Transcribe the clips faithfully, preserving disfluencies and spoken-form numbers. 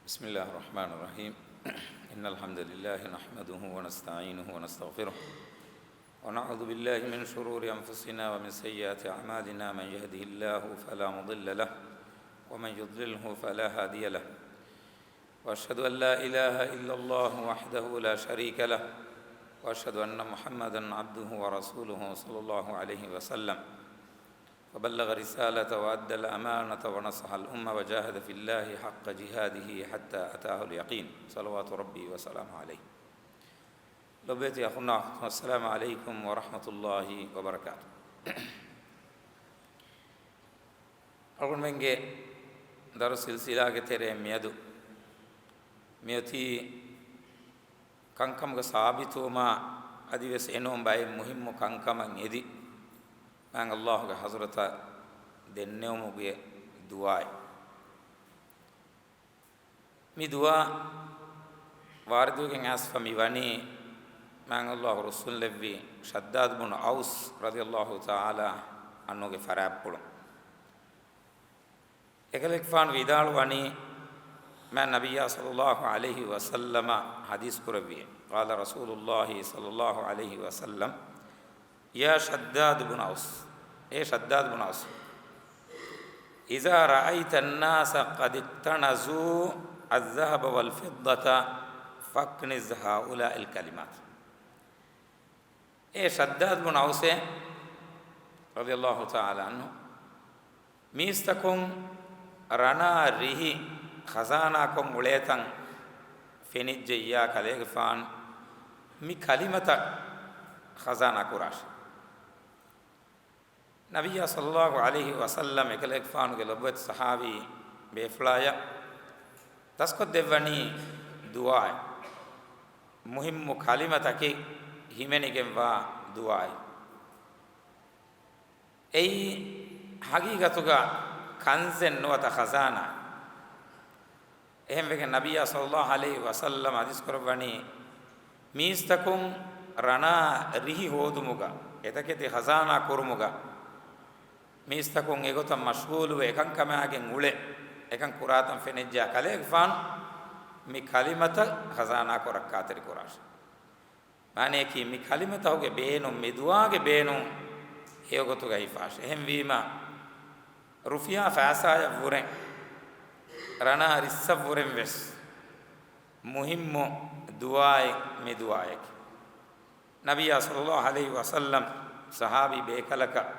بسم الله الرحمن الرحيم. إن الحمد لله نحمده ونستعينه ونستغفره، ونعوذ بالله من شرور أنفسنا ومن سيئات أعمالنا. من يهده الله فلا مضل له، ومن يضلله فلا هادي له. وأشهد أن لا إله إلا الله وحده لا شريك له، وأشهد أن محمدا عبده ورسوله صلى الله عليه وسلم. فبلغ الرسالة وأدى الأمانة ونصح الأمة وجاهد في الله حق جهاده حتى أتاه اليقين. صلوات ربي وسلامه عليه. ލޮބުވެތި އަޚުންނާ އުޚްތުން، السلام عليكم ورحمة الله وبركاته. އަޅުގަނޑުމެންގެ ދަރުސް ސިލްސިލާގެ ތެރެއިން މިއަދު މިއޮތީ ކަންކަމުގަ ސާބިތުވުމާ އަދިވެސް އެނޫން ބައެއް މުހިއްމު ކަންކަމަށް އެދި، މާތް ﷲ ގެ ޙަޟްރަތަށް ދެންނެވުމުގެ ދުޢާއެއް. މި ދުޢާ ވާރިދުވެގެން އައިސްފަ މި ވަނީ، މާތް ﷲ ރުއްސުންލެއްވި ޝައްދާދު ބުނު އައުސް ރަޟިޔަﷲ ތަޢާލާ ޢަންހުގެ ފަރާތްޕުޅުން. އެކަލޭގެފާނު ވިދާޅުވަނީ، މާތް ނަބިއްޔާ ޞައްލަﷲ ޢަލައިހި ވަސައްލަމަ ޙަދީޘް ކުރެއްވިއޭ. قال رسول الله صلى الله عليه وسلم، يا شداد بن أوس، އޭ ޝައްދާދު ބުނު އައުސް، إذا رأيت الناس قد اكتنزوا الذهب والفضة فاكنز هؤلاء الكلمات. އޭ ޝައްދާދު ބުނު އައުސޭ، ރަޟިޔަﷲ ތަޢާލާ ޢަންހު، މީސްތަކުން ރަނާ ރިހި ޚަޒާނާކޮށް އުޅޭތަން ފެނިއްޖެއްޔާ ކަލޭގެފާނު މި ކަލިމަތައް ޚަޒާނާ ކުރާށޭ. ނަބިއްޔާ ޞައްލަﷲ ޢަލައިހި ވަސައްލަމް އެކަލޭގެފާނުގެ ލޮބުވެތި ޞަޙާބީ ބޭފުޅާޔަށް ދަސްކޮށްދެއްވަނީ ދުޢާއެއް. މުހިއްމު ކަލިމަތަކެއް ހިމެނިގެންވާ ދުޢާއެއް. އެއީ ޙަޤީޤަތުގަ ކަންޒެއް ނުވަތަ ޚަޒާނާއެއް. އެހެންވެގެން ނަބިއްޔާ ޞައްލަﷲ ޢަލައިހި ވަސައްލަމަ ޙަދީޘް ކުރައްވަނީ، މީސްތަކުން ރަނާ ރިހި ހޯދުމުގަ، އެތަކެތި ޚަޒާނާ ކުރުމުގަ، މީސްތަކުން އެގޮތަށް މަޝްޣޫލުވެ އެކަންކަމާގެން އުޅެ، އެކަން ކުރާތަން ފެނިއްޖާ ކަލޭގެފާނު މި ކަލިމަތައް ޚަޒާނާކޮށް ރައްކާތެރިކުރާށޭ. މާނަޔަކީ، މި ކަލިމަތަކުގެ ބޭނުން، މި ދުޢާގެ ބޭނުން ހެޔޮގޮތުގަ ހިފާށޭ. އެހެންވީމަ، ރުފިޔާ ފައިސާއަށްވުރެން، ރަނާ ރިއްސަށްވުރެން ވެސް މުހިއްމު ދުޢާއެއް މި ދުޢާއަކީ. ނަބިއްޔާ ޞައްލަﷲ ޢަލައިހި ވަސައްލަމް ޞަޙާބީ ބޭކަލަކަށް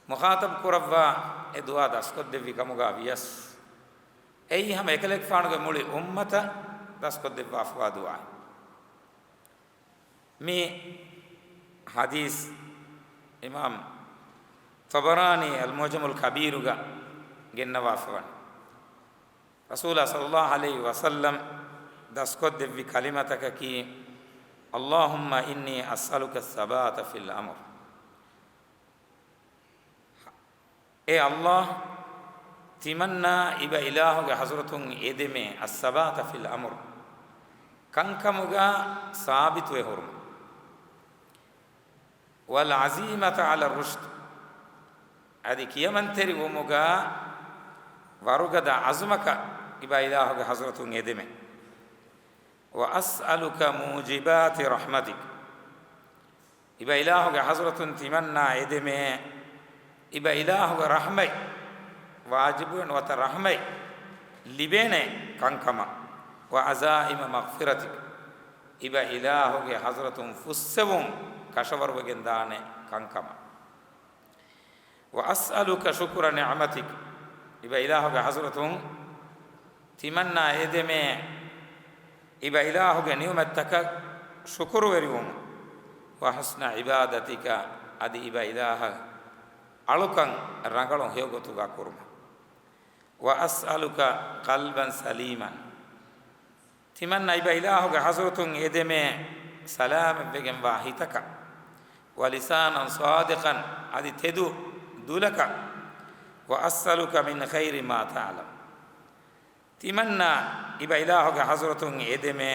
މުޚާޠަބު ކުރައްވާ އެ ދުޢާ ދަސްކޮށްދެއްވި ކަމުގަ ވިޔަސް، އެއީ ހަމަ އެކަލޭގެފާނުގެ މުޅި އުއްމަތަށް ދަސްކޮށްދެއްވާފަވާ ދުޢާއެއް. މި ޙަދީޘް އިމާމް ޠަބަރާނީ އަލްމުޢުޖަމުލް ކަބީރުގަ ގެންނަވާފަވަނީ. ރަސޫލާ ޞައްލަﷲ ޢަލައިހި ވަސައްލަމް ދަސްކޮށްދެއްވި ކަލިމަތަކަކީ، اللهم إني أسألك الثبات في الأمر. އޭ ﷲ، ތިމަންނާ އިބަ އިލާހުގެ ޙަޟްރަތުން އެދެމޭ، الثبات في الأمر، ކަންކަމުގަ ސާބިތުވެ ހުރުމަށް. والعزيمة على الرشد، އަދި ކިޔަމަންތެރިވުމުގަ ވަރުގަދަ ޢަޒުމަކަށް އިބަ އިލާހުގެ ޙަޟްރަތުން އެދެމޭ. وأسألك موجبات رحمتك، އިބަ އިލާހުގެ ޙަޟްރަތުން ތިމަންނާ އެދެމޭ، އިބަ އިލާހުގެ ރަޙްމަތް، ވާޖިބުވެ ނުވަތަ ރަޙްމަތް ލިބޭނެ ކަންކަމަށް. وعزائم مغفرتك، އިބަ އިލާހުގެ ޙަޟްރަތުން ފުއްސެވުން ކަށަވަރުވެގެންދާނެ ކަންކަމަށް. وأسألك شكر نعمتك، އިބަ އިލާހުގެ ޙަޟްރަތުން ތިމަންނާ އެދެމޭ، އިބަ އިލާހުގެ ނިޢުމަތްތަކަށް ޝުކުރުވެރިވުމަށް. وحسن عبادتك، އަދި އިބަ އިލާހަށް އަޅުކަން ރަނގަޅު ހެޔޮގޮތުގަ ކުރުމަށް. وأسألك قلبا سليما، ތިމަންނަ އިބަ އިލާހުގެ ޙަޟްރަތުން އެދެމޭ ސަލާމަތްވެގެންވާ ހިތަކަށް، ولسانا صادقا، އަދި ތެދު ދުލަކަށް، وأسألك من خير ما تعلم. ތިމަންނަ އިބަ އިލާހުގެ ޙަޟްރަތުން އެދެމޭ،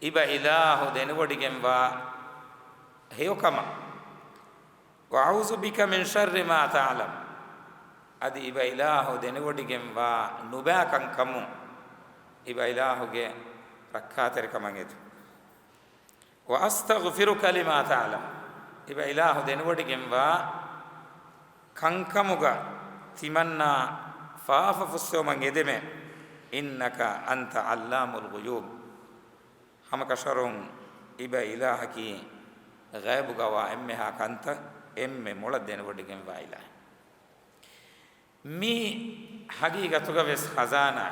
އިބަ އިލާހު ދެނެވޮޑިގެންވާ ހެޔޮކަމަށް، وأعوذ بك من شر ما تعلم. އަދި އިބަ އިލާހު ދެނެވޮޑިގެންވާ ނުބައި ކަންކަމުން، އިބަ އިލާހުގެ ރައްކާތެރިކަމަށް އެދު. وأستغفرك لما تعلم. އިބަ އިލާހު ދެނެވޮޑިގެންވާ ކަންކަމުގަ ތިމަންނާ ފާފަ ފުއްސެވުމަށް އެދެމެ. إنك أنت علام الغيوب. ހަމަކަށަވަރުން އިބަ އިލާހަކީ ޣައިބުގަވާ އެންމެހާ ކަންތައް އެންމެ މޮޅަށް ދެނެވޮޑިގެންވާ އިލާހެއް. މި ހަގީގަތުގަވެސް ޚަޒާނާ،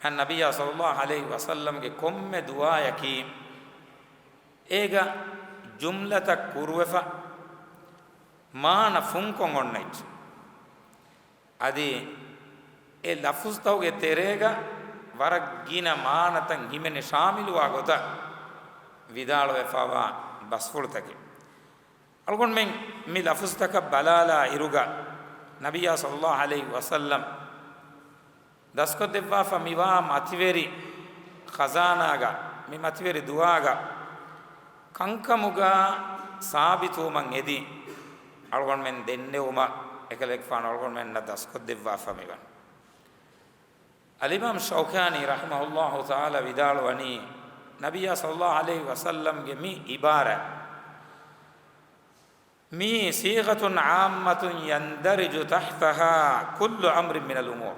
މިހާރު ނަބިއްޔާ ޞައްލައްލާހު ޢަލައިހި ވަސައްލަމްގެ ކޮންމެ ދުޢާއަކީ އޭގަ ޖުމްލަތައް ކުރުވެފަ، މާނަ ފުންކޮށް އޮންނަ އެއްޗެއް. އަދި އެ ލަފުޒުތަކުގެ ތެރޭގަ ވަރަށް ގިނަ މާނަތައް ހިމެނި ޝާމިލުވާ ގޮތަށް ވިދާޅުވެފަވާ ބަސްފުޅުތަކެއް. އަޅުގަނޑުމެން މި ލަފުޒުތަކަށް ބަލާލާ އިރުގަ، ނަބިއްޔާ ޞައްލައްލާހު ޢަލައިހި ވަސައްލަމް ދަސްކޮށްދެއްވާފަ މިވާ މަތިވެރި ޚަޒާނާގަ، މި މަތިވެރި ދުޢާގަ ކަންކަމުގަ ސާބިތުވުމަށް އެދި، އަޅުގަނޑުމެން ދެންނެވުމަށް އެކަލޭގެފާނު އަޅުގަނޑުމެންނަށް ދަސްކޮށްދެއްވާފަ މިވަނީ. އަލްއިމާމް ޝައުކާނީ ރަޙިމަހުﷲ ތަޢާލާ ވިދާޅުވަނީ، ނަބިއްޔާ ޞައްލައްލާހު ޢަލައިހި ވަސައްލަމްގެ މި ޢިބާރާތް، މީ صيغة عامة يندرج تحتها كل أمر من الأمور.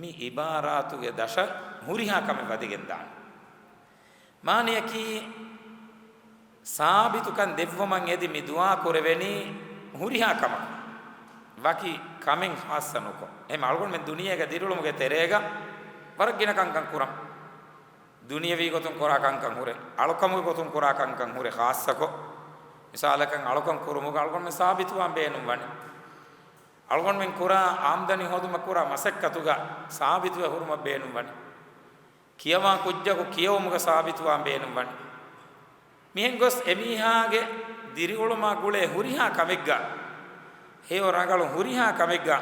މި ޢިބާރާތުގެ ދަށަށް ހުރިހާ ކަމެއް ވަދެގެން ދާނެ. މާނަޔަކީ، ސާބިތުކަން ދެއްވުމަށް އެދި މި ދުޢާ ކުރެވެނީ ހުރިހާ ކަމަކަށް، ވަކި ކަމެއް ޚާއްޞަ ނުކޮށް. އެހެން އަޅުގަނޑުމެން ދުނިޔޭގަ ދިރިއުޅުމުގެ ތެރޭގަ ވަރަށް ގިނަ ކަންކަން ކުރަން. ދުނިޔަވީ ގޮތުން ކުރާ ކަންކަން ހުރެ، އަޅުކަމުގެ ގޮތުން ކުރާ ކަންކަން ހުރެ ޚާއްޞަކޮށް. މިސާލަކަށް، އަޅުކަން ކުރުމުގަ އަޅުގަނޑުމެން ސާބިތުވާން ބޭނުން ވަނީ. އަޅުގަނޑުމެން ކުރާ އާމްދަނީ ހޯދުމަށް ކުރާ މަސައްކަތުގަ ސާބިތުވެ ހުރުމަށް ބޭނުން ވަނީ. ކިޔަވާ ކުއްޖަކު ކިޔެވުމުގަ ސާބިތުވާން ބޭނުން ވަނީ. މިހެން ގޮސް އެމީހާގެ ދިރިއުޅުމާ ގުޅޭ ހުރިހާ ކަމެއްގަ، ހެޔޮ ރަނގަޅު ހުރިހާ ކަމެއްގަ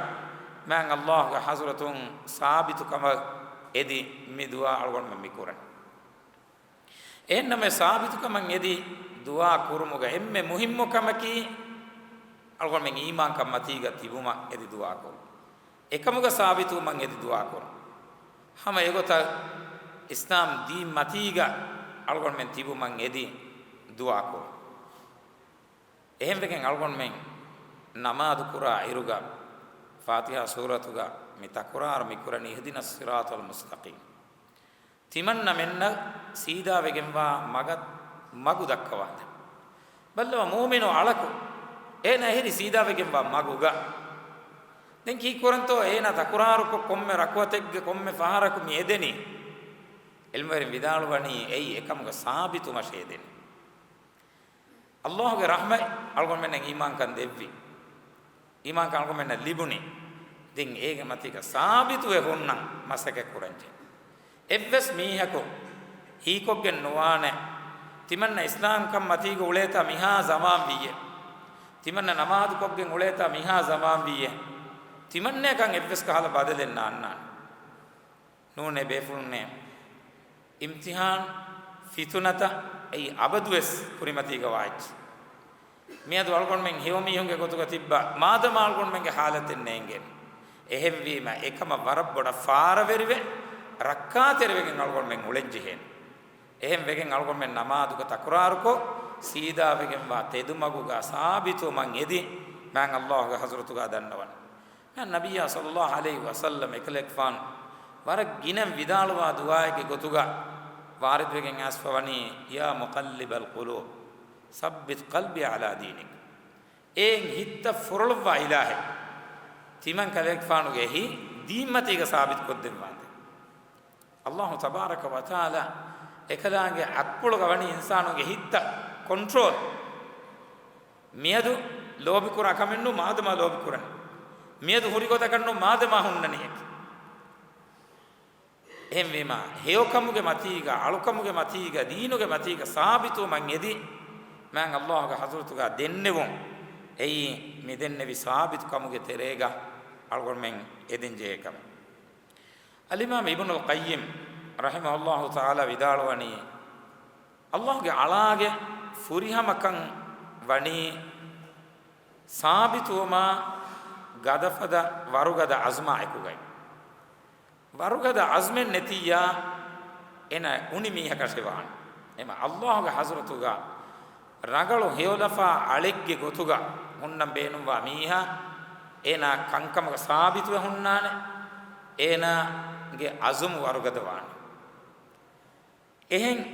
މާތް ﷲގެ ޙަޟްރަތުން ސާބިތު ކަމަށް އެދި މި ދުޢާ އަޅުގަނޑުމެން މި ކުރަނީ. އެހެންނަމަ ސާބިތުކަމަށް އެދި ދުޢާ ކުރުމުގަ އެންމެ މުހިއްމު ކަމަކީ، އަޅުގަނޑުމެން އީމާންކަން މަތީގަ ތިބުމަށް އެދި ދުޢާ ކުރުން. އެކަމުގަ ސާބިތުވުމަށް އެދި ދުޢާ ކުރުން. ހަމަ އެގޮތަށް އިސްލާމް ދީން މަތީގަ އަޅުގަނޑުމެން ތިބުމަށް އެދި ދުޢާ ކުރުން. އެހެންވެގެން އަޅުގަނޑުމެން ނަމާދު ކުރާ އިރުގަ ފާތިޙާ ސޫރަތުގަ މި ތަކުރާރު މި ކުރަނީ، اهدنا الصراط المستقيم. ތިމަންނަމެންނަށް ސީދާވެގެންވާ މަގަށް، މަގު ދައްކަވާނދެ. ބައްލަވާ، މުއުމިނު އަޅަކު އޭނަ އެހެރީ ސީދާވެގެންވާ މަގުގަ. ދެން ކީއްކުރަންތޯ އޭނަ ތަކުރާރުކޮށް، ކޮންމެ ރަކުޢަތެއްގެ ކޮންމެ ފަހަރަކު މި އެދެނީ؟ ޢިލްމުވެރިން ވިދާޅުވަނީ، އެއީ އެކަމުގަ ސާބިތުވުމަށޭ އެދެނީ. ﷲގެ ރަޙްމަތް އަޅުގަނޑުމެންނަށް އީމާންކަން ދެއްވި. އީމާންކަން އަޅުގަނޑުމެންނަށް ލިބުނީ. ދެން އޭގެ މަތީގަ ސާބިތުވެ ހުންނަން މަސައްކަތް ކުރަންޖެހޭ. އެއްވެސް މީހަކު ހީކޮށްގެން ނުވާނެ، ތިމަންނަ އިސްލާމްކަން މަތީގަ އުޅޭތާ މިހާ ޒަމާން ވީއޭ، ތިމަންނަ ނަމާދުކޮށްގެން އުޅޭތާ މިހާ ޒަމާން ވީއޭ، ތިމަންނަޔަކަށް އެއްވެސް ކަހަލަ ބަދަލެއް ނާންނާނެ. ނޫނޭ ބޭފުޅުންނޭ، އިމްތިޙާން ފިތުނަތައް އެއީ އަބަދުވެސް ކުރިމަތީގަ ވާ އެއްޗެއް. މިއަދު އަޅުގަނޑުމެން ހެޔޮމީހުންގެ ގޮތުގަ ތިއްބާ، މާދަމާ އަޅުގަނޑުމެންގެ ޙާލަތެއް ނޭނގޭނެ. އެހެންވީމަ، އެކަމަށް ވަރަށް ބޮޑަށް ފާރަވެރިވެ، ރައްކާތެރިވެގެން އަޅުގަނޑުމެން އުޅެންޖެހޭނެ. އެހެން ވެގެން އަޅުގަނޑުމެން ނަމާދުގަ ތަކުރާރުކޮށް، ސީދާވެގެންވާ ތެދުމަގުގަ ސާބިތުވުމަށް އެދި، މާތް ﷲގެ ޙަޟްރަތުގަ ދަންނަވަން. މާތް ނަބިއްޔާ ޞައްލައްލާހު ޢަލައިހި ވަސައްލަމް އެކަލޭގެފާނު ވަރަށް ގިނަ ވިދާޅުވާ ދުޢާއެއްގެ ގޮތުގަ ވާރިދުވެގެން އައިސްފަ ވަނީ، يا مقلب القلوب ثبت قلبي على دينك. އޭން ހިތްތައް ފުރޮޅުއްވާ އިލާހެއް، ތިމަން ކަލޭގެފާނުގެ ހިތް ދީންމަތީގަ ސާބިތުކޮށްދެއްވާނދޭ. ﷲ ތަބާރަކަ ވަތަޢާލާ އެކަލާނގެ އަތްޕުޅުގަ ވަނީ އިންސާނުގެ ހިތްތައް ކޮންޓްރޯލް. މިއަދު ލޯބިކުރާ ކަމެއްނު މާދަމާ ލޯބިކުރަނީ. މިއަދު ހުރި ގޮތަކަށްނު މާދަމާ ހުންނަނީ. އެހެންވީމާ، ހެޔޮކަމުގެ މަތީގަ، އަޅުކަމުގެ މަތީގަ، ދީނުގެ މަތީގަ ސާބިތުވުމަށް އެދި، މާތް ﷲގެ ޙަޟްރަތުގަ ދެންނެވުން. އެއީ މި ދެންނެވި ސާބިތުކަމުގެ ތެރޭގަ އަޅުގަނޑުމެން އެދެންޖެހޭ ކަމެއް. އަލްއިމާމް އިބްނުލް ޤައްޔިމް ރަޙިމަހުﷲ ތަޢާލާ ވިދާޅުވަނީ، ﷲގެ އަޅާގެ ފުރިހަމަކަން ވަނީ ސާބިތުވުމާ ގަދަފަދަ ވަރުގަދަ ޢަޒުމާ އެކުގައި. ވަރުގަދަ އަޒުމެއް ނެތިއްޔާ، އޭނަ އުނި މީހަކަށެއް ވާނެ. އެމަ ﷲގެ ޙަޟްރަތުގަ ރަނގަޅު ހެޔޮލަފާ އަޅެއްގެ ގޮތުގަ ހުންނަން ބޭނުންވާ މީހާ، އޭނާ ކަންކަމުގަ ސާބިތުވެ ހުންނާނެ، އޭނާގެ އަޒުމު ވަރުގަދަ ވާނެ. އެހެން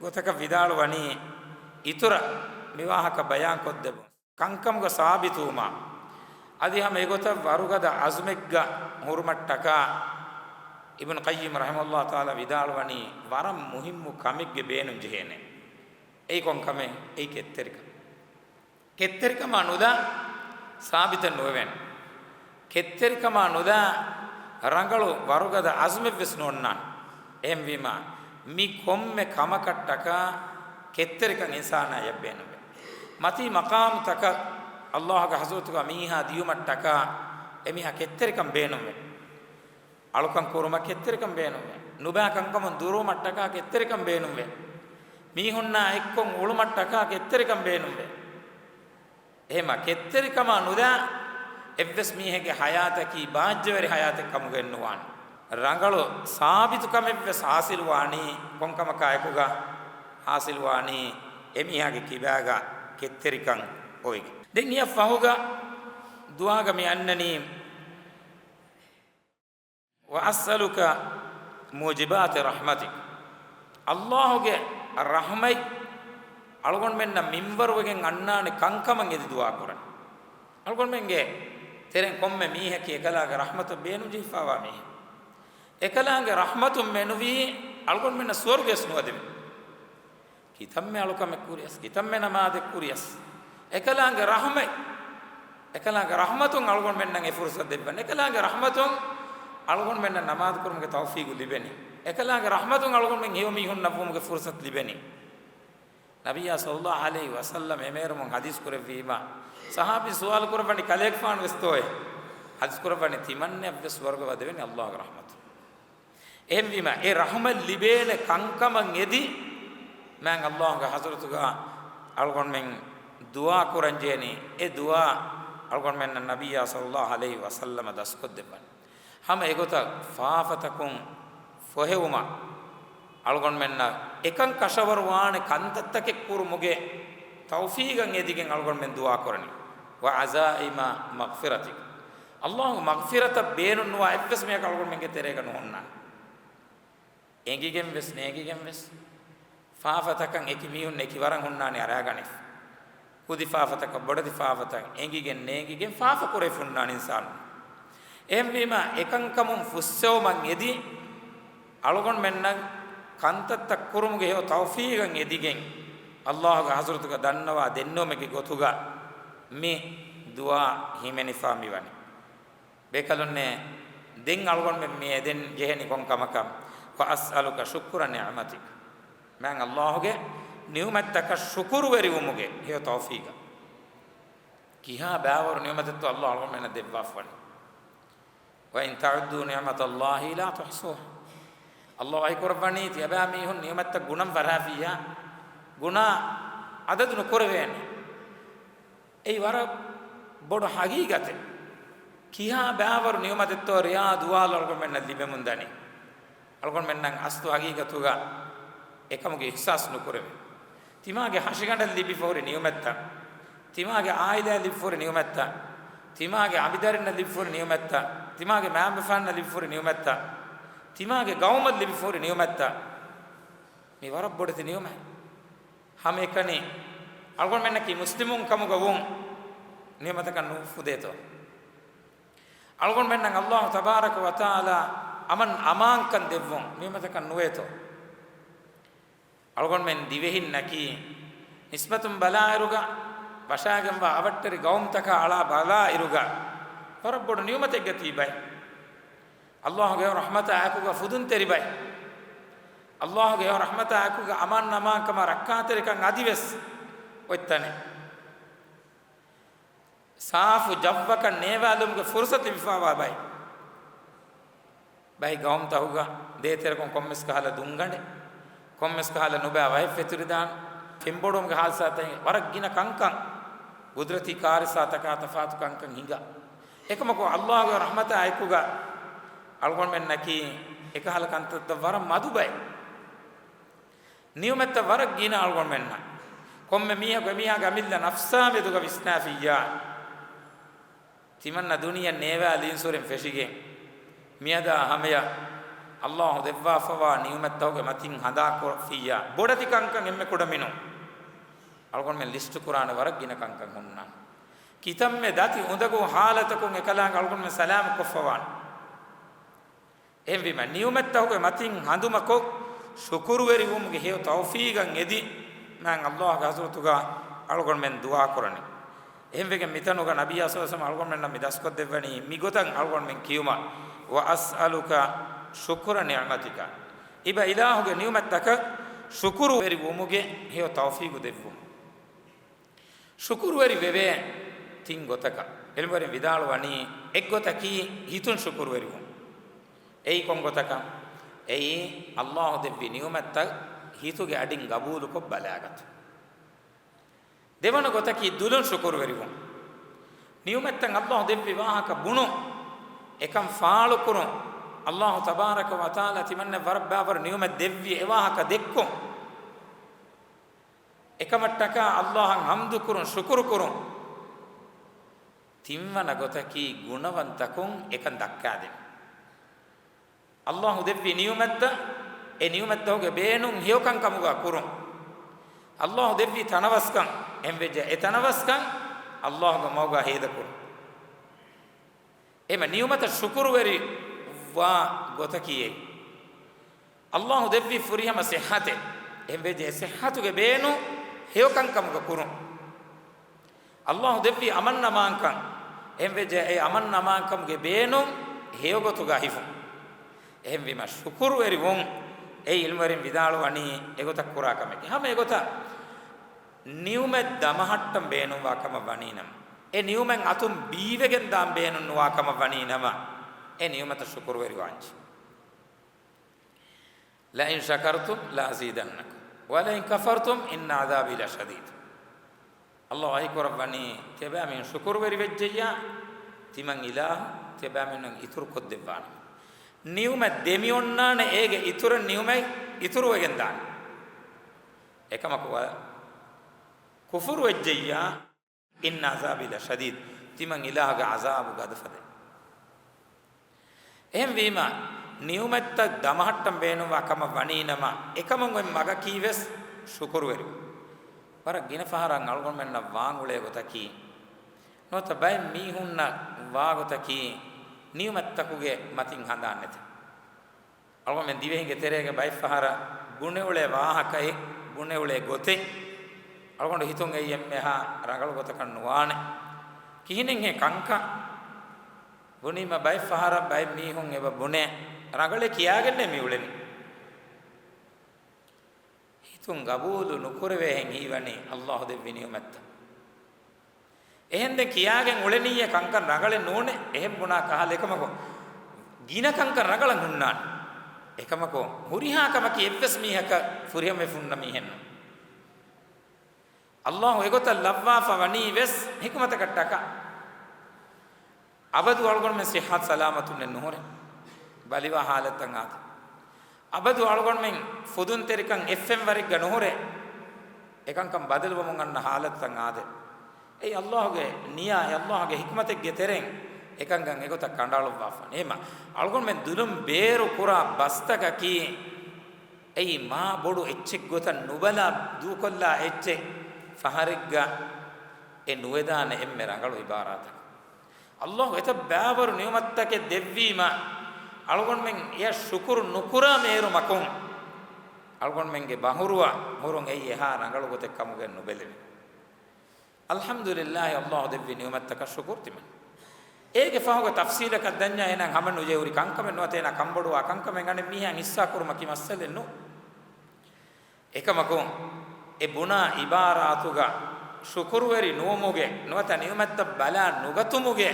ގޮތަކަށް ވިދާޅުވަނީ، އިތުރަށް މިވާހަކަ ބަޔާންކޮށްދެއްވުން. ކަންކަމުގަ ސާބިތުވުމާ، އަދި ހަމަ އެގޮތަށް ވަރުގަދަ އަޒުމެއްގަ ހުރުމަށްޓަކާ، އިބްނު ޤައްޔިމް ރަޙިމަހުﷲ ތަޢާލާ ވިދާޅުވަނީ، ވަރަށް މުހިއްމު ކަމެއްގެ ބޭނުން ޖެހޭނެ. އެއީ ކޮން ކަމެއް؟ އެއީ ކެތްތެރިކަން. ކެތްތެރިކަމާ ނުލާ ސާބިތެއް ނުވެވޭނެ. ކެތްތެރިކަމާ ނުލާ ރަނގަޅު ވަރުގަދަ އަޒުމެއްވެސް ނޯންނާނެ. އެހެންވީމާ، މި ކޮންމެ ކަމަކަށްޓަކާ ކެތްތެރިކަން އިންސާނާޔަށް ބޭނުންވޭ. މަތީ މަޤާމުތަކަށް ﷲގެ ޙަޟްރަތުގަ މީހާ ދިޔުމަށްޓަކާ އެމީހާ ކެތްތެރިކަން ބޭނުންވޭ. އަޅުކަން ކުރުމަށް ކެތްތެރިކަން ބޭނުންވޭ. ނުބާ ކަންކަމުން ދުރުވުމަށްޓަކާ ކެތްތެރިކަން ބޭނުންވޭ. މީހުންނާ އެއްކޮށް އުޅުމަށްޓަކާ ކެތްތެރިކަން ބޭނުންވޭ. އެހެމަ ކެތްތެރިކަމާ ނުލާ އެއްވެސް މީހެއްގެ ޙަޔާތަކީ ބާއްޖަވެރި ޙަޔާތެއް ކަމުގައެއް ނުވާނެ. ރަނގަޅު ސާބިތު ކަމެއްވެސް ޙާޞިލުވާނީ ކޮންކަމަކާ އެކުގަ؟ ޙާޞިލުވާނީ އެމީހާގެ ކިބާގަ ކެތްތެރިކަން އޮވެގެން. ދެން އެއަށް ފަހުގަ ދުޢާގަ މި އަންނަނީ، وأسألك موجبات رحمتك. ﷲގެ ރަޙްމަތް އަޅުގަނޑުމެންނަށް މިންވަރުވެގެން އަންނާނެ ކަންކަމަށް އެދި ދުޢާ ކުރަން. އަޅުގަނޑުމެންގެ ތެރެއިން ކޮންމެ މީހަކީ އެކަލާގެ ރަޙްމަތަށް ބޭނުންޖެހިފައިވާ މީހެއް. އެކަލާނގެ ރަޙްމަތުން މެނުވީ އަޅުގަނޑުމެންނަށް ސުވަރުގެއަސް ނުވަދެވި. ކިތަންމެ އަޅުކަމެއް ކުރިޔަސް، ކިތަންމެ ނަމާދެއް ކުރިޔަސް، އެކަލާނގެ ރަޙްމަތް، އެކަލާނގެ ރަޙްމަތުން އަޅުގަނޑުމެންނަށް އެ ފުރުޞަތު ދެއްވަން. އެކަލާނގެ ރަޙްމަތުން އަޅުގަނޑުމެންނަށް ނަމާދު ކުރުމުގެ ތައުފީގު ލިބެނީ. އެކަލާނގެ ރަޙްމަތުން އަޅުގަނޑުމެން ހެޔޮ މީހުންނަށް ވުމުގެ ފުރުޞަތު ލިބެނީ. ނަބިއްޔާ ޞައްލައްލާހު ޢަލައިހި ވަސައްލަމަ އެމޭރުމުން ޙަދީޘް ކުރެއްވީމާ، ޞަޙާބީން ސުވާލު ކުރައްވަނީ، ކަލޭގެފާނު ވެސްތޯއޭ؟ ޙަދީޘް ކުރައްވަނީ، ތިމަންނައަށްވެސް ސުވަރުގެ ވަދެވެނީ ﷲގެ ރަޙްމަތުން. އެހެންވީމަ، އެ ރަޙްމަތް ލިބޭނެ ކަންކަމަށް އެދި، މާތް ﷲގެ ޙަޟްރަތުގަ އަޅުގަނޑުމެން ދުޢާ ކުރަންޖެހެނީ. އެ ދުޢާ އަޅުގަނޑުމެންނަށް ނަބިއްޔާ ޞައްލައްލާހު ޢަލައިހި ވަސައްލަމަ ދަސްކޮށްދެއްވަން. ހަމަ އެގޮތަށް ފާފަތަކުން ފޮހެވުމަށް އަޅުގަނޑުމެންނަށް އެކަން ކަށަވަރުވާނެ ކަންތައްތަކެއް ކުރުމުގެ ތައުފީގަށް އެދިގެން އަޅުގަނޑުމެން ދުޢާ ކުރަނީ. وعزائم مغفرتك. ﷲގެ މަޣްފިރަތަށް ބޭނުންނުވާ އެއްވެސް މީހަކަށް އަޅުގަނޑުމެންގެ ތެރޭގަ ނުހުންނާނެ. އެނގިގެން ވެސް ނޭނގިގެން ވެސް ފާފަތަކަށް އެކި މީހުން އެކި ވަރަށް ހުންނާނީ އަރާގަނެފަ. ކުދި ފާފަތަކަށް، ބޮޑެތި ފާފަތަކަށް އެނގިގެން ނޭނގިގެން ފާފަ ކުރެފަ ހުންނާނީ އިންސާނުން. އެހެންވީމަ، އެކަންކަމުން ފުއްސެވުމަށް އެދި، އަޅުގަނޑުމެންނަށް ކަންތައްތައް ކުރުމުގެ ހެޔޮ ތައުފީގަށް އެދިގެން، ﷲގެ ޙަޟްރަތުގަ ދަންނަވާ ދެންނެވުމެއްގެ ގޮތުގަ މި ދުޢާ ހިމެނިފާ މިވަނީ. ބޭކަލުންނޭ، ދެން އަޅުގަނޑުމެން މި އެދެން ޖެހެނީ ކޮން ކަމަކަށް؟ وأسألك شكر نعمتك. މާތް ﷲގެ ނިޢުމަތްތަކަށް ޝުކުރުވެރިވުމުގެ ހެޔޮ ތައުފީގަށް. ކިހާ ބައިވަރު ނިޢުމަތެއްތޯ ﷲ އަޅުގަނޑުމެންނަށް ދެއްވާފަވަނީ. وإن تعدوا نعمة الله لا تحصوها. ﷲ ވަޙީ ކުރައްވަނީ، ތިޔަބައިމީހުން ނިޢުމަތްތައް ގުނަން ފަށާފިއްޔާ، ގުނަ އަދަދު ނުކުރެވޭނެ. އެއީ ވަރަށް ބޮޑު ޙަޤީޤަތެއް. ކިހާ ބައިވަރު ނިޢުމަތެއްތޯ ރެޔާ ދުވާލު އަޅުގަނޑުމެންނަށް ލިބެމުން ދަނީ. އަޅުގަނޑުމެންނަށް އަސްލު ޙަޤީޤަތުގަ އެކަމުގެ އިޙްސާސް ނުކުރެވޭ. ތިމާގެ ހަށިގަނޑަށް ލިބިފަހުރި ނިޢުމަތްތައް، ތިމާގެ ޢާއިލާއަށް ލިބިފަހުރި ނިޢުމަތްތައް، ތިމާގެ އަނބިދަރިންނަށް ލިބިފަހުރި ނިޢުމަތްތައް، ތިމާގެ މައިންބަފައިންނަށް ލިބިފަހުރި ނިޢުމަތްތައް، ތިމާގެ ޤައުމަށް ލިބިފަހުރި ނިޢުމަތްތައް، މި ވަރަށް ބޮޑެތި ނިޢުމަތް. ހަމައެކަނި، އަޅުގަނޑުމެންނަކީ މުސްލިމުން ކަމުގަ ވުން، ނިޢުމަތަކަށް ނުފުދޭތޯ؟ އަޅުގަނޑުމެންނަށް ﷲ ތަބާރަކަ ވަތަޢާލާ އަމަން އަމާންކަން ދެއްވުން، ނިޢުމަތަކަށް ނުވޭތޯ؟ އަޅުގަނޑުމެން ދިވެހިންނަކީ ނިސްބަތުން ބަލާއިރުގަ، ވަށާގެންވާ އަވަށްޓެރި ޤައުމުތަކާ އަޅާ ބަލާއިރުގަ، ވަރަށް ބޮޑު ނިޢުމަތެއްގަތީ ބައެއް. ﷲގެ ރަޙްމަތާ އެކުގަ ފުދުންތެރި ބައެއް. ﷲގެ ރަޙްމަތާ އެކުގަ އަމާން އަމާންކަމާ ރައްކާތެރިކަން އަދިވެސް އޮތް ތަނެއް. ސާފު ޖައްވަކަށް ނޭވާލުމުގެ ފުރުޞަތު ލިބިފައިވާ ބައެއް. ބައެއް ގައުމުތަކުގަ ދޭތެރެކޮށް ކޮންމެސް ކަހަލަ ދުންގަނޑެއް، ކޮންމެސް ކަހަލަ ނުބައި ވަހެއް ފެތުރިދާނެ، ފެންބޮޑުވުމުގެ ހާދިސާތައް، ވަރަށް ގިނަ ކަންކަން، ޤުދުރަތީ ކާރިސާތަކާ ތަފާތު ކަންކަން ހިނގާ. އެކަމަކު ﷲގެ ރަޙްމަތާ އެކުގަ އަޅުގަނޑުމެންނަކީ އެކަހަލަ ކަންތައްތައް ވަރަށް މަދު ބައެއް. ނިޢުމަތްތައް ވަރަށް ގިނަ އަޅުގަނޑުމެންނަށް. ކޮންމެ މީހަކު އެމީހާގެ އަމިއްލަ ނަފްސާ މެދުގަ ވިސްނާފިއްޔާ، ތިމަންނަ ދުނިޔެ ނޭވާލި އިންސުރެން ފެށިގެން، މިއަދާ ހަމަޔަށް ﷲ ދެއްވާފަވާ ނިޢުމަތްތަކުގެ މަތިން ހަނދާންކޮށްފިއްޔާ، ބޮޑެތި ކަންކަން އެންމެ ކުޑަމިނުން. އަޅުގަނޑުމެން ލިސްޓު ކުރާނެ ވަރަށް ގިނަ ކަންކަން ހުންނާނެ. ކިތަންމެ ދަތި އުނދަގޫ ހާލަތަކުން އެކަލާނގެ އަޅުގަނޑުމެން ސަލާމަތްކޮށްފަވާނެ. އެހެންވީމަ، ނިޢުމަތްތަކުގެ މަތިން ހަނދުމަކޮށް، ޝުކުރުވެރިވުމުގެ ހެޔޮ ތައުފީގަށް އެދި، މާތް ﷲ ގެ ޙަޟްރަތުގަ އަޅުގަނޑުމެން ދުޢާ ކުރަނީ. އެހެންވެގެން މިތަނުގަ ނަބިއްޔާ ޞައްލަﷲު ޢަލައިހި ވަސައްލަމަ އަޅުގަނޑުމެންނަށް މި ދަސްކޮށްދެއްވަނީ މިގޮތަށް އަޅުގަނޑުމެން ކިޔުމަށް، "وأسألك شكر نعمتك." އިބަ އިލާހުގެ ނިޢުމަތްތަކަށް ޝުކުރުވެރިވުމުގެ ހެޔޮ ތައުފީގު ދެއްވުމަށް. ޝުކުރުވެރި ވެވޭ ތިން ގޮތަކަށް. ޢިލްމުވެރިން ވިދާޅުވަނީ، އެއްގޮތަކީ ހިތުން ޝުކުރުވެރިވުން. އެއީ ކޮން ގޮތަކަށް؟ އެއީ ﷲ ދެއްވި ނިޢުމަތްތައް ހިތުގެ އަޑިން ގަބޫލުކޮށް ބަލާގަތުން. ދެވަނަ ގޮތަކީ ދުލުން ޝުކުރުވެރިވުން. ނިޢުމަތްތައް ﷲ ދެއްވި ވާހަކަ ބުނުން، އެކަން ފާޅުކުރުން، ﷲ ތަބާރަކަ ވަތަޢާލާ ތިމަންނަ ވަރަށް ބާވަރު ނިޢުމަތް ދެއްވި އެ ވާހަކަ ދެއްކުން. އެކަމަށްޓަކާ ﷲއަށް ޙަމްދުކުރުން، ޝުކުރުކުރުން. ތިންވަނަ ގޮތަކީ ގުނަވަންތަކުން އެކަން ދައްކާދިނުން. ﷲ ދެއްވި ނިޢުމަތްތައް، އެ ނިޢުމަތްތަކުގެ ބޭނުން ހެޔޮކަން ކަމުގަ ކުރުން. ﷲ ދެއްވި ތަނަވަސްކަން، އެހެންވެއްޖެ އެ ތަނަވަސްކަން ﷲގެ މަގުގަ ހޭދަކުރުން. އެމަ ނިޢުމަތަށް ޝުކުރުވެރި ވާ ގޮތަކީ އެއް. ﷲ ދެއްވި ފުރިހަމަ ޞިއްޙަތެއް، އެހެންވެއްޖެ އެ ޞިއްޙަތުގެ ބޭނުން ހެޔޮކަން ކަމުގަ ކުރުން. ﷲ ދެއްވި އަމަންއަމާންކަން، އެހެންވެއްޖެ އެ އަމަންއަމާންކަމުގެ ބޭނުން ހެޔޮގޮތުގަ ހިފުން. އެހެންވީމަ ޝުކުރުވެރިވުން، އެ ޢިލްމުވެރިން ވިދާޅުވަނީ އެގޮތަށް ކުރާ ކަމެކޭ. ހަމަ އެގޮތަށް ނިޢުމަތް ދަމަހައްޓަން ބޭނުންވާ ކަމަށް ވަނީނަމަ، އެ ނިޢުމަތް އަތުން ބީވެގެން ދާން ބޭނުން ނުވާ ކަމަށް ވަނީނަމަ، އެ ނިޢުމަތަށް ޝުކުރުވެރިވާންޖެ. "لئن شكرتم لأزيدنكم ولئن كفرتم إن عذابي لشديد." ﷲ ވަޙީ ކުރައްވަނީ، ތިޔަބައިމީހުން ޝުކުރުވެރިވެއްޖެއްޔާ، ތިމަން އިލާހު ތިޔަބައިމީހުންނަށް އިތުރުކޮށްދެއްވާނެ. ނިޢުމަތް ދެމިއޮންނާނެ، އޭގެ އިތުރަށް ނިޢުމަތް އިތުރުވެގެން ދާނެ. އެކަމަކު ވަ-، ކުފުރުވެއްޖެއްޔާ، إن عذابي لشديد، ތިމަން އިލާހުގެ ޢަޒާބު ގަދަފަދައިން. އެހެންވީމަ، ނިޢުމަތްތައް ދަމަހައްޓަން ބޭނުންވާ ކަމަށް ވަނީނަމަ، އެކަމުން އޮތް މަގަކީވެސް ޝުކުރުވެރިވުން. ވަރަށް ގިނަ ފަހަރަށް އަޅުގަނޑުމެންނަށް ވާން އުޅޭ ގޮތަކީ، ނުވަތަ ބައެއް މީހުންނަށް ވާ ގޮތަކީ، ނިޢުމަތްތަކުގެ މަތިން ހަނދާން ނެތެ. އަޅުގަނޑުމެން ދިވެހިންގެ ތެރޭގަ ބައެއްފަހަރަށް ބުނެއުޅޭ ވާހަކައެއް، ބުނެއުޅޭ ގޮތެއް، އަޅުގަނޑު ހިތުން އެއީ އެންމެހާ ރަނގަޅު ގޮތަކަށް ނުވާނެ. ކިހިނެއްހޭ ކަންކަން؟ ބުނީމަ ބައެއްފަހަރަށް ބައެއް މީހުން އެބަ ބުނޭ، ރަނގަޅޭ ކިޔާގެންނޭ މި އުޅެނީ. ހިތުން ގަބޫލު ނުކުރެވޭހެން ހީވަނީ ﷲ ދެއްވި ނިޢުމަތްތައް. އެހެންދެން ކިޔާގެން އުޅެނީއޭ ކަންކަން ރަނގަޅެއް ނޫނޭ، އެހެން ބުނާ ކަހަލަ އެކަމަކު، ގިނަ ކަންކަން ރަނގަޅަށް ހުންނާނެ. އެކަމަކު، ހުރިހާ ކަމަކީ އެއްވެސް މީހަކަށް ފުރިހަމަވެފަ ހުންނަ މީހެއް ނޫން. ﷲ އެގޮތަށް ލައްވާފަ ވަނީ ވެސް ޙިކުމަތަކަށްޓަކާ. އަބަދު އަޅުގަނޑުމެން ޞިއްޙަތު ސަލާމަތުންނެއް ނުހުރޭ. ބަލިވާ ޙާލަތްތައް އާދޭ. އަބަދު އަޅުގަނޑުމެން ފުދުންތެރިކަން އެފްއެމް ވަރެއްގަ ނުހުރޭ. އެކަންކަން ބަދަލުވަމުން އަންނަ ޙާލަތްތައް އާދޭ. އެއީ ﷲ ގެ ނިޔާ، އެ ﷲ ގެ ޙިކުމަތެއްގެ ތެރެއިން އެކަންކަން އެގޮތަށް ކަނޑައަޅުއްވާފަ. އެހެންމަ އަޅުގަނޑުމެން ދުލުން ބޭރު ކުރާ ބަސްތަކަކީ، އެއީ މާ ބޮޑު އެއްޗެއް ގޮތަށް ނުބަލާ ދޫކޮށްލާ އެއްޗެއް. ފަހަރެއްގަ އެ ނުވެދާނެ އެންމެ ރަނގަޅު އިބާރާތަކަށް. ﷲ އެތައް ބާވަރު ނިޢުމަތްތަކެއް ދެއްވީމަ، އަޅުގަނޑުމެން އެޔަށް ޝުކުރު ނުކުރާ މޭރުމަކުން، އަޅުގަނޑުމެންގެ ބަހުރުވަ ހުރުން އެއީ އެހާ ރަނގަޅު ގޮތެއް ކަމުގައެއް ނުބެލެވޭ. އަލްޙަމްދުލިއްލާހި، ﷲ ދެއްވި ނިޢުމަތްތަކަށް ޝުކުރު ތިމަން. އޭގެ ފަހުގެ ތަފްސީލަކަށް ދަންޏާ އޭނާ ހަމަނުޖެހުރި ކަންކަމެއް ނުވަތަ އޭނާ ކަންބޮޑުވާ ކަންކަމެއް އަނެއް މީހާ ހިއްސާ ކުރުމަކީ މައްސަލައެއް ނޫން. އެކަމަކު، އެ ބުނާ އިބާރާތުގަ ޝުކުރުވެރި ނުވުމުގެ ނުވަތަ ނިޢުމަތްތައް ބަލާ ނުގަތުމުގެ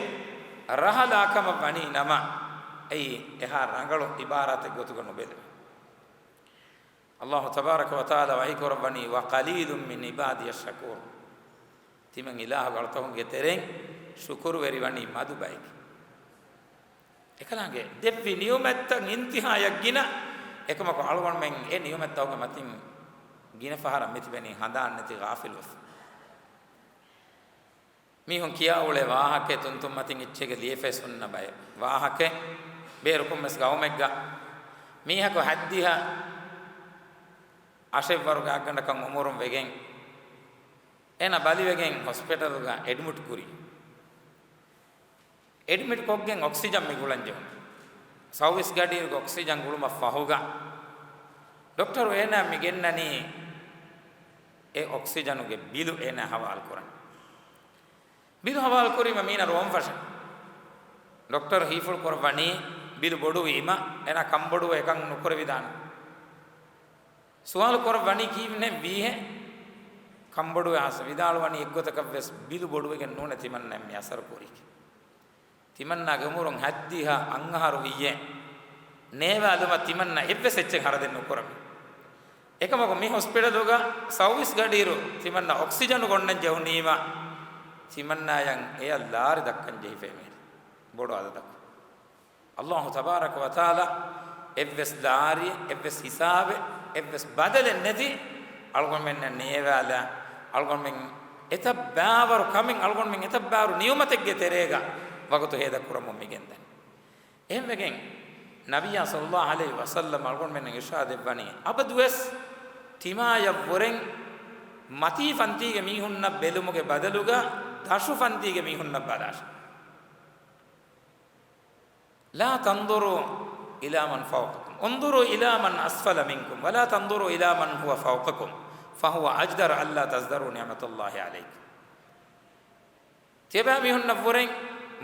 ރަހަލާ ކަމަށް ވަނީ ނަމަ، އެއީ އެހާ ރަނގަޅު އިބާރާތެއް ގޮތުގަ ނުބެލެވޭ. ﷲ ތަބާރަކަ ވަތަޢާލާ ވަޙީ ކުރައްވަނީ، "وقليل من عبادي الشكور." ތިމަން އިލާހުގެ އަޅުތަކުންގެ ތެރެއިން ޝުކުރުވެރިވަނީ މަދު ބައެކޭ. އެކަލާނގެ ދެއްވި ނިޢުމަތްތައް އިންތިހާޔަށް ގިނަ، އެކަމަކު އަޅުގަނޑުމެން އެ ނިޢުމަތްތަކުގެ މަތިން ގިނަ ފަހަރަށް މިތިބެނީ ހަނދާން ނެތި ޣާފިލުވެފަ. މީހުން ކިޔާ އުޅޭ ވާހަކައެއް ތުންތުން މަތިން އެއްޗެއްގެ ލިޔެފައިސް ހުންނަ ބައެއް ވާހަކައެއް. ބޭރު ކޮންމެސް ގައުމެއްގަ މީހަކު ހައްދިހަ އަށެއްވަރުގެ އަށްގަނޑަކަށް އުމުރުން ވެގެން، އޭނަ ބަލިވެގެން ހޮސްޕިޓަލުގަ އެޑްމިޓް ކުރި. އެޑްމިޓް ކޮށްގެން އޮކްސިޖަން މި ގުޅަން ޖެހުނު. ސައުވީސް ގަޑިއިރުގެ އޮކްސިޖަން ގުޅުމަށް ފަހުގަ، ޑޮކްޓަރު އޭނާ މި ގެންނަނީ އެ އޮކްސިޖަނުގެ ބިލު އޭނާ ހަވާލު ކުރަން. ބިލު ހަވާލު ކުރީމަ މީނަ ރޯން ފަށަން. ޑޮކްޓަރު ހީފުޅު ކުރައްވަނީ ބިލު ބޮޑުވީމަ، އޭނާ ކަންބޮޑުވެ އެކަން ނުކުރެވިދާނެ. ސުވާލު ކުރައްވަނީ ކީއްވެ ވީހެއް؟ ކަންބޮޑުވެ އައިސް ވިދާޅުވަނީ އެއްގޮތަކަށްވެސް ބިލު ބޮޑުވެގެން ނޫނޭ ތިމަންނައަށް މި އަސަރު ކުރީކީ. ތިމަންނާގެ އުމުރުން ހައްދިހަ އަށް އަހަރު ވިއްޔެ ނޭވާލުމަށް ތިމަންނަ އެއްވެސް އެއްޗެއް ހަރަދެއް ނުކުރަމޭ. އެކަމަކު މި ހޮސްޕިޓަލުގަ ސައުވީސް ގަޑިއިރު ތިމަންނަ އޮކްސިޖަނު ގޮންނަން ޖެހުނީމަ، ތިމަންނާޔަށް އެޔަށް ލާރި ދައްކަން ޖެހިފައި މިހިރީ ބޮޑު އަދަދަކު. އައްލާހު ތަބާރަކަ ވަތަޢާލާ އެއްވެސް ލާރިއެއް، އެއްވެސް ހިސާބެއް، އެއްވެސް ބަދަލެއް ނެތި އަޅުގަނޑުމެންނަށް ނޭވާލާ، އަޅުގަނޑުމެން އެތައް ބާވަރު ކަމެއް، އަޅުގަނޑުމެން އެތައް ބާވަރު ނިޢުމަތެއްގެ ތެރޭގަ ވަގުތު ހޭދަ ކުރަމުން މި ގެންދަނީ. އެހެންވެގެން ނަބިއްޔާ ޞައްލައްލާހު ޢަލައިހި ވަސައްލަމް އަޅުގަނޑުމެންނަށް އިރްޝާދެއްވަނީ، އަބަދުވެސް ތިމާޔަށްވުރެން މަތީ ފަންތީގެ މީހުންނަށް ބެލުމުގެ ބަދަލުގަ ދަށު ފަންތީގެ މީހުންނަށް ބަލާށޭ. لا تنظروا إلى من فوقكم، انظروا إلى من أسفل منكم، ولا تنظروا إلى من هو فوقكم، فهو أجدر ألا تزدروا نعمة الله عليكم. ތިޔަބައިމީހުންނަށްވުރެން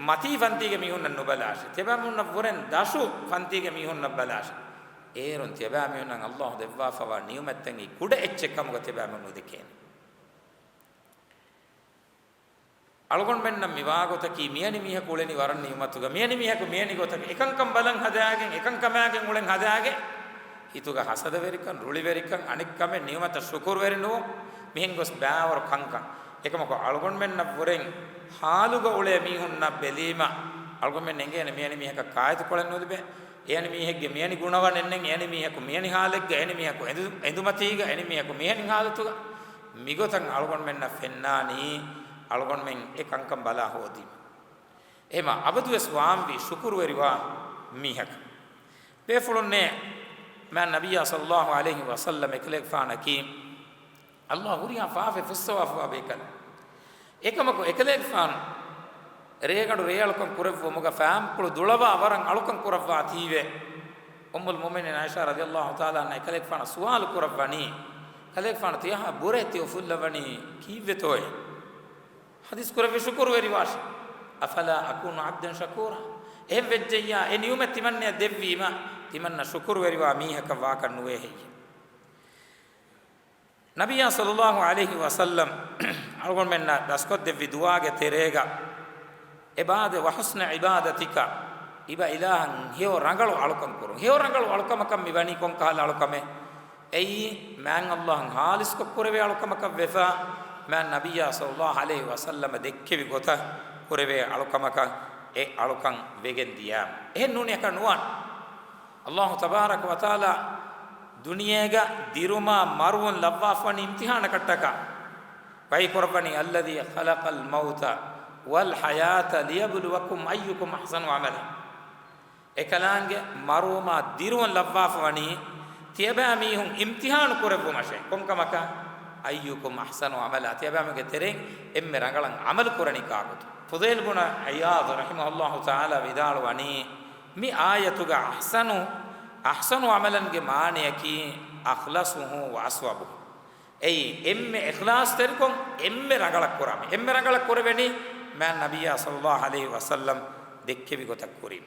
މަތީ ފަންތީގެ މީހުންނަށް ނުބަލާށޭ. ތިޔަބައިމީހުންނަށްވުރެން ދަށު ފަންތީގެ މީހުންނަށް ބަލާށޭ. އޭރުން ތިޔަބައިމީހުންނަށް އައްލާހު ދެއްވާފަވާ ނިޢުމަތްތައް އެއީ ކުޑަ އެއްޗެއް ކަމުގަ ތިޔަބައިމީހުން ނުދެކޭނެ. އަޅުގަނޑުމެންނަށް މިވާގޮތަކީ، މިއަނި މީހަކު އުޅެނީ ވަރަށް ނިޢުމަތުގަ، މިއަނި މީހަކު މިއަނި ގޮތަކަށް، އެކަންކަން ބަލަން ހަދާގެން، އެކަންކަމާގެން އުޅެން ހަދާގެން، ހިތުގަ ހަސަދަވެރިކަން، ރުޅިވެރިކަން، އަނެއްކަމެއް ނިޢުމަތަށް ޝުކުރުވެރި ނުވުން، މިހެން ގޮސް ބާވަރު ކަންކަން. އެކަމަކު އަޅުގަނޑުމެންނަށްވުރެން ހާލުގަ އުޅޭ މީހުންނަށް ބެލީމަ، އަޅުގަނޑުމެން އެނގޭނެ މިއަނި މީހަކަށް ކާއެތުކޮޅެއް ނުލިބޭ. އެއަނި މީހެއްގެ މިއަނި ގުނަވަނެއް ނެތް، އެއަނި މީހަކު މިއަނި ހާލެއްގަ، އެއަނި މީހަކު އެނދު-، އެނދުމަތީގަ، އެއަނި މީހަކު މިއަނި ހާލަތުގަ. މިގޮތަށް އަޅުގަނޑުމެންނަށް ފެންނާނީ، އަޅުގަނޑުމެން އެ ކަންކަން ބަލާ ހޯދީމަ. އެހެމަ އަބަދުވެސް ވާންވީ ޝުކުރުވެރިވާ މީހަކަށް. ބޭފުޅުންނޭ، މާ ނަބިއްޔާ ޞައްލައްލާހު ޢަލައިހި ވަސައްލަމް އެކަލޭގެފާނަކީ، އައްލާހު ހުރިހާ ފާފައެއް ފުއްސަވާފަވާ ބޭކަލެއް. އެކަމަކު އެކަލޭގެފާނު ރޭގަނޑު ރޭއަޅުކަން ކުރެއްވުމުގަ ފާންޕުޅު ދުޅަވާ ވަރަށް އަޅުކަން ކުރައްވާތީވެ، އުއްމުލް މުއުމިނީން ޢާއިޝާ ރަޟިޔައްލާހު ތަޢާލާ ޢަންހާ އެކަލޭގެފާނަށް ސުވާލު ކުރައްވަނީ، ކަލޭގެފާނު ތިޔަހާ ބުރޭ ތި އުފުއްލަވަނީ ކީއްވެތޯއޭ؟ ޙަދީޘް ކުރެއްވި ޝުކުރުވެރިވާށޭ. أفلا أكون عبدا شكورا؟ އެހެން ވެއްޖެއްޔާ، އެ ނިޢުމަތް ތިމަންނަޔަށް ދެއްވީމަ، ތިމަންނަ ޝުކުރުވެރިވާ މީހަކަށް ވާކަށް ނުވޭ ހެއްޔޭ؟ ނަބިއްޔާ ޞައްލައްލާހު ޢަލައިހި ވަސައްލަމް އަޅުގަނޑުމެންނަށް ދަސްކޮށްދެއްވި ދުޢާގެ ތެރޭގަ އެބާދެ، وحسن عبادتك، އިބަ އިލާހަށް ހެޔޮ ރަނގަޅު އަޅުކަން ކުރުން. ހެޔޮ ރަނގަޅު އަޅުކަމަކަށް މި ވަނީ ކޮންކަހަލަ އަޅުކަމެއް؟ އެއީ މާތް އައްލާހަށް ހާލިޞްކޮށް ކުރެވޭ އަޅުކަމަކަށް ވެފަ، މާތް ނަބިއްޔާ ޞައްލައްލާހު ޢަލައިހި ވަސައްލަމަ ދެއްކެވި ގޮތަށް ކުރެވޭ އަޅުކަމަކަށް އެ އަޅުކަން ވެގެން ދިޔާ. އެހެން ނޫނީ އެކަން ނުވާނެ. އައްލާހު ތަބާރަކަ ވަތަޢާލާ ދުނިޔޭގަ ދިރުމާ މަރުވުން ލައްވާފަވަނީ އިމްތިޙާނަކަށްޓަކާ. ވަޙީ ކުރައްވަނީ، الذي خلق الموت والحياة ليبلوكم أيكم أحسن عملا. އެކަލާނގެ މަރުވުމާ ދިރުވުން ލައްވާފަވަނީ ތިޔަބައިމީހުން އިމްތިޙާނު ކުރެއްވުމަށޭ. ކޮންކަމަކަށް؟ أيكم أحسن عملا، ތިޔަބައިމީހުންގެ ތެރެއިން އެންމެ ރަނގަޅަށް ޢަމަލު ކުރަނީ ކާކުތޯ؟ ފުޟައިލް ބުނު ޢިޔާޟް ރަޙިމަހުﷲ ތަޢާލާ ވިދާޅުވަނީ، މި އާޔަތުގަ أحسن، أحسن عملا ގެ މާނަޔަކީ أخلصه وأصوبه. އެއީ، އެންމެ އިޚްލާޞްތެރިކޮށް، އެންމެ ރަނގަޅަށް ކުރާ މީ. އެންމެ ރަނގަޅަށް ކުރެވެނީ މާތް ނަބިއްޔާ ޞައްލައްލާހު ޢަލައިހި ވަސައްލަމް ދެއްކެވި ގޮތަށް ކުރީ.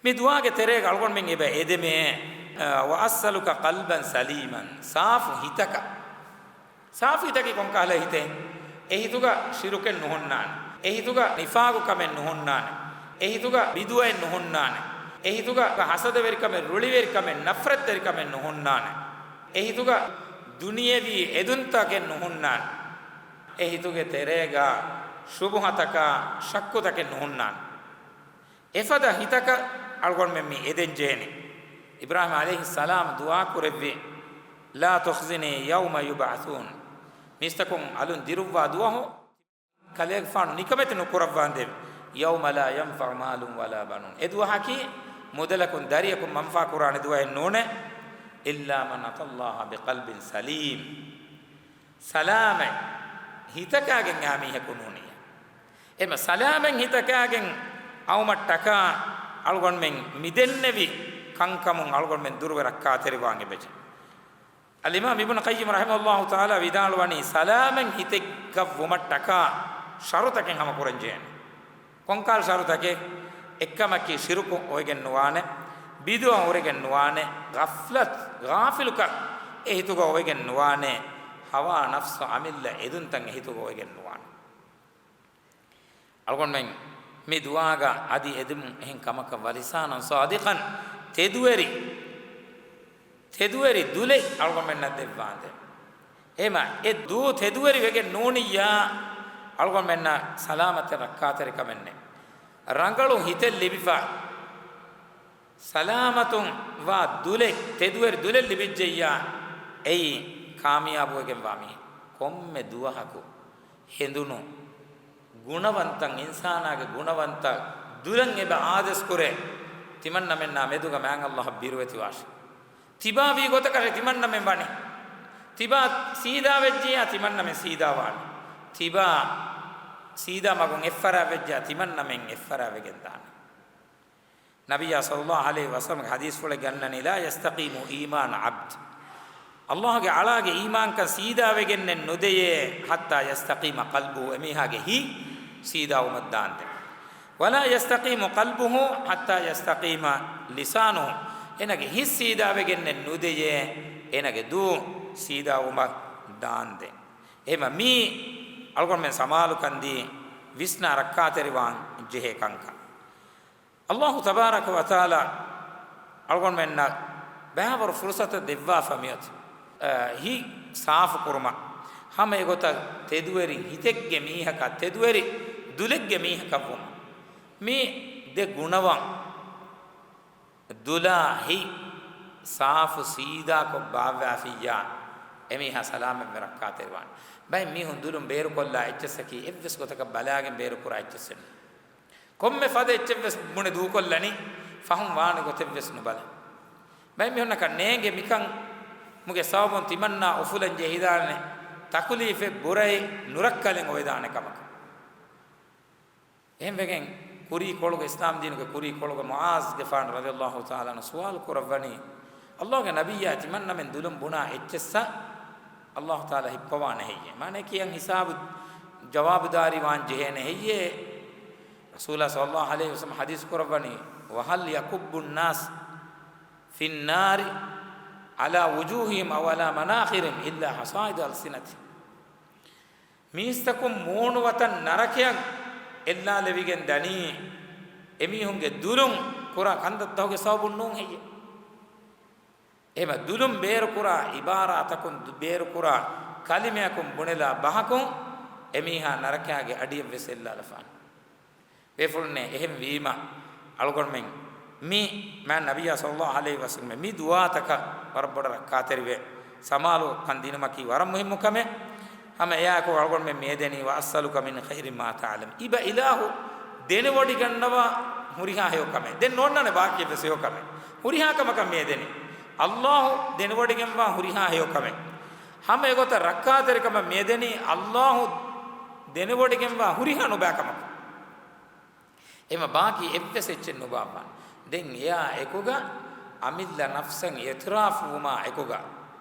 މި ދުޢާގެ ތެރޭގަ އަޅުގަނޑުމެން އެބަ އެދެމޭ، އަ، وأسألك قلبا سليما، ސާފު ހިތަކަށް. ސާފު ހިތަކީ ކޮންކަހަލަ ހިތެއް؟ އެ ހިތުގަ ޝިރުކެއް ނުހުންނާނެ. އެ ހިތުގަ ނިފާގު ކަމެއް ނުހުންނާނެ. އެ ހިތުގަ ބިދުޢައެއް ނުހުންނާނެ. އެ ހިތުގަ ހަސަދަވެރިކަމެއް، ރުޅިވެރިކަމެއް، ނަފްރަތްތެރިކަމެއް ނުހުންނާނެ. އެ ހިތުގަ ދުނިޔެވީ އެދުންތަކެއް ނުހުންނާނެ. އެ ހިތުގެ ތެރޭގަ ޝުބުހަތަކާ ޝައްކުތަކެއް ނުހުންނާނެ. އެފަދަ ހިތަކަށް އަޅުގަނޑުމެން މި އެދެން ޖެހެނީ. އިބްރާހީމް ޢަލައިހިއްސަލާމް ދުޢާ ކުރެއްވި، "لا تخزني يوم يبعثون." މީސްތަކުން އަލުން ދިރުއްވާ ދުވަހު ކަލޭގެފާނު ނިކަމެތި ނުކުރައްވާނދޭވެ. "يوم لا ينفع مال ولا بنون." އެ ދުވަހަކީ މުދަލަކުން ދަރިޔަކުން މަންފާ ކުރާނެ ދުވަހެއް ނޫނޭ. "إلا من أتى الله بقلب سليم." ސަލާމަތް ހިތަކާގެން އާ މީހަކު ނޫނިއްޔާ. އެމަ ސަލާމަތް ހިތަކާގެން އައުމަށްޓަކާ އަޅުގަނޑުމެން މިދެންނެވި ކަންކަމުން އަޅުގަނޑުމެން ދުރުވެ ރައްކާތެރިވާން އެބަޖެ. އަލްއިމާމް އިބްނު ޤައްޔިމް ރަޙިމަހުﷲ ތަޢާލާ ވިދާޅުވަނީ، ސަލާމަތް ހިތެއްގަ ވުމަށްޓަކާ ޝަރުތަކެއް ހަމަ ކުރަން ޖެހޭނެ. ކޮންކަހަލަ ޝަރުތަކެއް؟ އެއްކަމަކީ ޝިރުކު އޮވެގެން ނުވާނެ، ބިދުޢަ ހުރެގެން ނުވާނެ، ޣަފްލަތު، ޣާފިލުކަން އެ ހިތުގަ އޮވެގެން ނުވާނެ، ހަވާ ނަފްސު އަމިއްލަ އެދުންތައް އެ ހިތުގަ އޮވެގެން ނުވާނެ. އަޅުގަނޑުމެން މި ދުޢާގަ އަދި އެދުމު އެހެން ކަމަކަށް، ވަލިސާނަން ޞާދިޤަން، ތެދުވެރި، ތެދުވެރި ދުލެއް އަޅުގަނޑުމެންނަށް ދެއްވާނދޭ. އެހެމަ އެ ދޫ ތެދުވެރި ވެގެން ނޫނިއްޔާ، އަޅުގަނޑުމެންނަށް ސަލާމަތެއް ރައްކާތެރިކަމެއް ނެތް. ރަނގަޅު ހިތެއް ލިބިފަ، ސަލާމަތުން ވާ ދުލެއް، ތެދުވެރި ދުލެއް ލިބިއްޖެއްޔާ، އެއީ ކާމިޔާބުވެގެންވާ މީހެއް. ކޮންމެ ދުވަހަކު ހެނދުނު ގުނަވަންތައް، އިންސާނާގެ ގުނަވަންތައް ދުލަށް އެބަ އާދޭސް ކުރޭ، ތިމަންނަމެންނާ މެދުގަ މާތް ﷲ އަށް ބިރުވެތިވާށި. ތިބާ ވީ ގޮތަކަށް ތިމަންނަމެން ވަނީ. ތިބާ ސީދާ ވެއްޖިއްޔާ ތިމަންނަމެން ސީދާ ވާނެ. ތިބާ ސީދާ މަގުން އެއްފަރާ ވެއްޖިއްޔާ ތިމަންނަމެން އެއްފަރާ ވެގެން ދާނެ. ނަބިއްޔާ ޞައްލައްލާހު ޢަލައިހި ވަސައްލަމްގެ ޙަދީޘްފުޅެއް ގަންނަނީ، "لا يستقيم إيمان عبد." ﷲ ގެ އަޅާގެ އީމާންކަން ސީދާވެގެންނެއް ނުދެޔޭ، "حتى يستقيم قلبه." އެމީހާގެ ހިތް ސީދާވުމަށް ދާންދެން. "ولا يستقيم قلبه حتى يستقيم لسانه." އޭނާގެ ހިތް ސީދާވެގެންނެއް ނުދެޔޭ، އޭނާގެ ދޫ ސީދާވުމަށް ދާންދެން. އެހެމަ މީ އަޅުގަނޑުމެން ސަމާލުކަންދީ ވިސްނާ ރައްކާތެރިވާން ޖެހޭ ކަންކަން. ﷲ ތަބާރަކަ ވަތަޢާލާ އަޅުގަނޑުމެންނަށް ބައިވަރު ފުރުޞަތެއް ދެއްވާފަ މިއޮތީ، އަ، ހިތް ސާފު ކުރުމަށް، ހަމަ އެގޮތަށް ތެދުވެރި ހިތެއްގެ މީހަކަށް، ތެދުވެރި ދުލެއްގެ މީހަކަށް ވުމަށް. މި ދެ ގުނަވަން، ދުލާ ހިތް ސާފު ސީދާކޮށް ބާއްވާފިއްޔާ، އެމީހާ ސަލާމަތްވެ ރައްކާތެރިވާނެ. ބައެއް މީހުން ދުލުން ބޭރުކޮށްލާ އެއްޗަސްއަކީ، އެއްވެސް ގޮތަކަށް ބަލާގެން ބޭރުކުރާ އެއްޗެއްސެއް ނޫން. ކޮންމެ ފަދަ އެއްޗެއްވެސް ބުނެ ދޫކޮށްލަނީ، ފަހުން ވާނެ ގޮތެއްވެސް ނުބަލާ. ބައެއް މީހުންނަކަށް ނޭނގެ މިކަން މުގެ ސަބަބުން ތިމަންނާ އުފުލަން ޖެހިދާނެ ތަކުލީފެއް ބުރައި ނުރައްކަލެން އޮވެދާނެ ކަމަކަށް. އެހެންވެގެން ކުރީ ކޮޅުގަ އިސްލާމް ދީނުގެ ކުރީ ކޮޅުގަ މުޢާޒްގެފާނު ރަޟިޔަﷲ ތަޢާލާ ޢަންހު ސުވާލު ކުރައްވަނީ، ﷲ ގެ ނަބިއްޔާ ތިމަންނަމެން ދުލުން ބުނާ އެއްޗެއްސަށް ﷲ ތަޢާލާ ހިއްޕަވާނެ ހެއްޔޭ؟ މާނައަކީ ކިޔަން ހިސާބު ޖަވާބުދާރީ ވާން ޖެހޭނެ ހެއްޔޭ؟ ރަސޫލާ ޞައްލަﷲ ޢަލައިހި ވަސައްލަމަ ޙަދީޘް ކުރައްވަނީ، "وهل يكب الناس في النار على وجوههم أو على مناخرهم إلا حصائد ألسنتهم." މީސްތަކުން މޫނުވަތަށް ނަރަކަޔަށް އެއްލާލެވިގެން ދަނީ، އެމީހުންގެ ދުލުން ކުރާ ކަންތައްތަކުގެ ސަބަބުން ނޫން ހެއްޔޭ؟ އެހެމަ ދުލުން ބޭރުކުރާ އިބާރާތަކުން، ދު-، ބޭރުކުރާ ކަލިމަޔަކުން ބުނެލާ ބަހަކުން އެމީހާ ނަރަކަޔާގެ އަޑިއަށްވެސް އެއްލާލަފާނެ. ބޭފުޅުންނޭ، އެހެން ވީމަ، އަޅުގަނޑުމެން މި މާތް ނަބިއްޔާ ޞައްލަﷲ ޢަލައިހި ވަސައްލަމަ މި ދުޢާތަކަށް ވަރަށް ބޮޑަށް ރައްކާތެރިވެ، ސަމާލުކަން ދިނުމަކީ ވަރަށް މުހިއްމު ކަމެއް. ހަމަ އެއާއެކު އަޅުގަނޑުމެން މި އެދެނީ، "وأسألك من خير ما تعلم." އިބަ އިލާހު ދެނެވޮޑިގަންނަވާ ހުރިހާ ހެޔޮ ކަމެއް. ދެން ނޯންނާނެ ބާކީ އެއްވެސް ހެޔޮ ކަމެއް. ހުރިހާ ކަމަކަށް މި އެދެނީ. ﷲ ދެނެވޮޑިގެންވާ ހުރިހާ ހެޔޮ ކަމެއް. ހަމަ އެގޮތަށް ރައްކާތެރިކަމަށް މި އެދެނީ، ﷲ ދެނެވޮޑިގެންވާ ހުރިހާ ނުބާ ކަމަކު. އެމަ ބާކީ އެއްވެސް އެއްޗެއް ނުބާއްވާނެ. ދެން އެއާ އެކުގަ އަމިއްލަ ނަފްސަށް އިޢުތިރާފު ވުމާ އެކުގަ،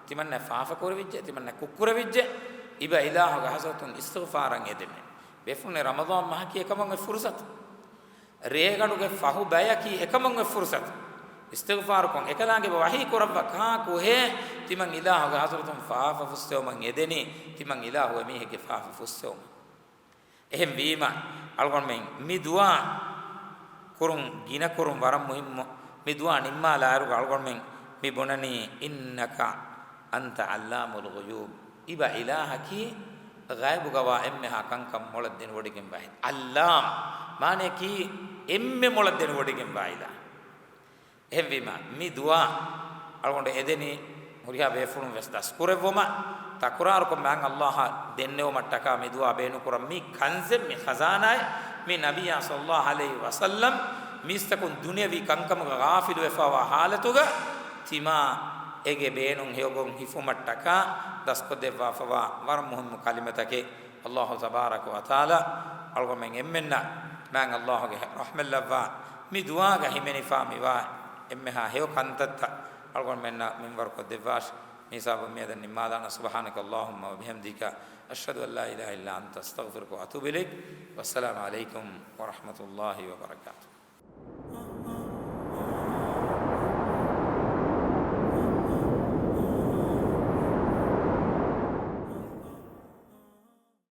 ތިމަންނަ ފާފަ ކުރެވިއްޖެ، ތިމަންނަ ކުށްކުރެވިއްޖެ، އިބަ އިލާހުގެ ޙަޟްރަތުން އިސްތިޣްފާރަށް އެދެމެ. ބޭފުޅުންނެ، ރަމަޟާން މަހަކީ އެކަމަށް އޮތް ފުރުޞަތު. ރޭގަނޑުގެ ފަހު ބަޔަކީ އެކަމަށް އޮތް ފުރުޞަތު. އިސްތިޣްފާރުކޮށް އެކަލާނގެ ވަޙީ ކުރައްވާ ކާކުހޭ، ތިމަން އިލާހުގެ ޙަޟްރަތުން ފާފަ ފުއްސެވުމަށް އެދެނީ، ތިމަން އިލާހު އެމީހެއްގެ ފާފަ ފުއްސެވުމަށް. އެހެންވީމަ، އަޅުގަނޑުމެން މި ދުޢާ ކުރުން ގިނަކުރުން ވަރަށް މުހިއްމު. މި ދުޢާ ނިންމާލާއިރުގަ އަޅުގަނޑުމެން މި ބުނަނީ، "إنك أنت علام الغيوب." އިބަ އިލާހަކީ ޣައިބުގަވާ އެންމެހާ ކަންކަން މޮޅަށް ދެނެވޮޑިގެންވާ ހެން. ޢައްލާމް މާނައަކީ އެންމެ މޮޅަށް ދެނެވޮޑިގެންވާ އިލާހު. އެހެންވީމަ، މި ދުޢާ އަޅުގަނޑު އެދެނީ ހުރިހާ ބޭފުޅުން ވެސް ދަސްކުރެއްވުމަށް، ތަކުރާރުކޮށް މާތް އައްލާހަށް ދެންނެވުމަށްޓަކާ މި ދުޢާ ބޭނުންކުރަން. މި ކަންޒެއް، މި ޚަޒާނާއެއް، މި ނަބިއްޔާ ޞައްލައްލާހު ޢަލައިހި ވަސައްލަމް މީސްތަކުން ދުނިޔަވީ ކަންކަމުގަ ޣާފިލުވެފަވާ ޙާލަތުގަ ތިމާ އޭގެ ބޭނުން ހެޔޮގޮތް ހިފުމަށްޓަކާ ދަސްކޮށްދެއްވާފަވާ ވަރަށް މުހިއްމު ކަލިމަތަކެއް. އައްލާހު ތަބާރަކަ ވަތަޢާލާ އަޅުގަނޑުމެން އެންމެންނަށް މާތް އައްލާހުގެ ރަޙްމަތްލައްވާ މި ދުޢާގަ ހިމެނިފާ މިވާ އެންމެހާ ހެޔޮ ކަންތައްތައް އަޅުގަނޑުމެންނަށް މިންވަރުކޮށްދެއްވާށި. މި ހިސާބުން މިއަދަށް ނިންމާލާނަން. سبحانك اللهم وبحمدك، أشهد أن لا إله إلا أنت، أستغفرك وأتوب إليك. والسلام عليكم ورحمة الله وبركاته.